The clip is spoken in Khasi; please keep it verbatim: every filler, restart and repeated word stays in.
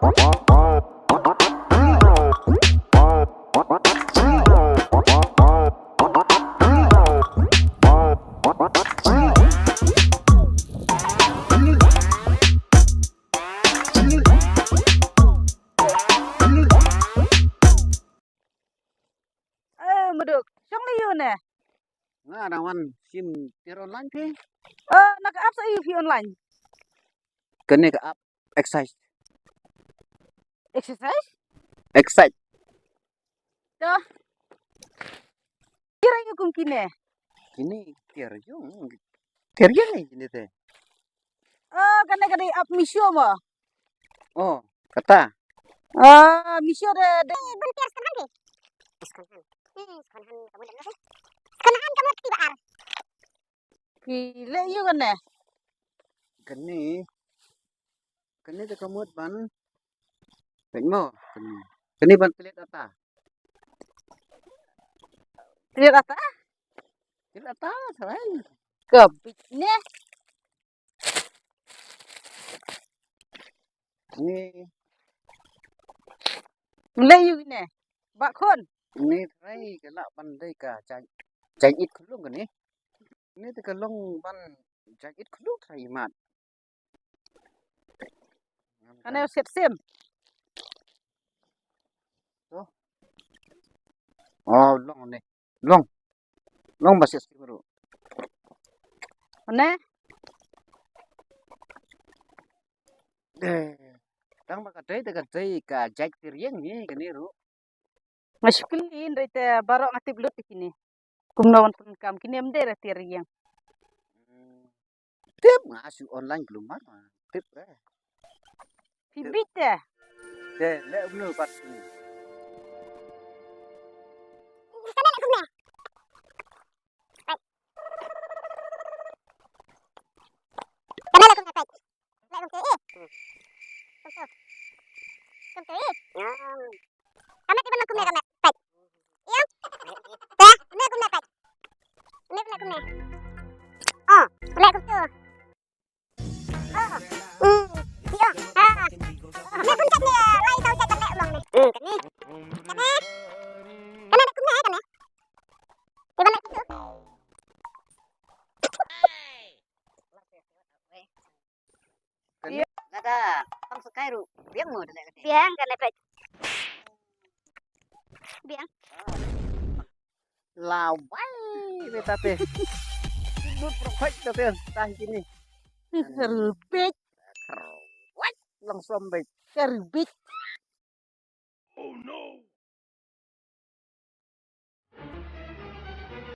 Eh, Muduk, shong lei ïa u ne? Nga dang wan shim tiar online phi. Eh, na ka app sa ïa phi online? Kane ka app Excite. Exercise? Excite. To. Tiar ïa kum kine. Kine tiar ïa. Tiar ïa ne kine te. Oh, kane kane app Meesho mo. Oh, kata. Ah, Meesho de de. Bun tiar second hand de. Second hand. Hmm, second hand kamu dah. Second hand kamu tiba ar. Ki le yu kane. Kane. Kane de kamu ban. Pek mo. Kane. Kane ban pelet ata. Pelet ata? Pelet ata, sarai. Ka bit ne. Ni. Mlei yu ne. Ba khun. Ni trai ka la ban dei ka jai. Jai it khulung ka ni. Ni te ka long ban jai it khulung trai mat. Kane set sim. To. Oh, long ne. Long. Long ba siat skim ruh. Ane? Eh, tang ba ka dei, te ka dei ka jait ti rieng ni, kane ruh. Nga shu kylli hynrei te baroh nga tip lut te kine. Kumno ban pyndonkam kine, ym dei re ti rieng. Hmm. Tip nga shu online glumar. Tip re. Phi bit te. Te le umno pat. Kana le kumne. Kana le kumne pat. Le kumne. Kumne. Kumne. Kame te ban kumne kame. Pat. Iya. Te, kumne kumne pat. Kumne kumne kumne. Oh, kumne kumne. Oh. Hmm. Iya. Ha. Kumne kumne kumne. Lai tau cek kumne kumne. Hmm, kumne. Kumne. Kumne kumne kumne. Te ban kumne. Kane. Ïa. Lada pang sakai ruh biang mo da leh kane. Biang kane pek. Biang. Lawai beta te. Dut prok pek ta te tah kini. Kerbit. Kerbit. Langsung baik. Kerbit.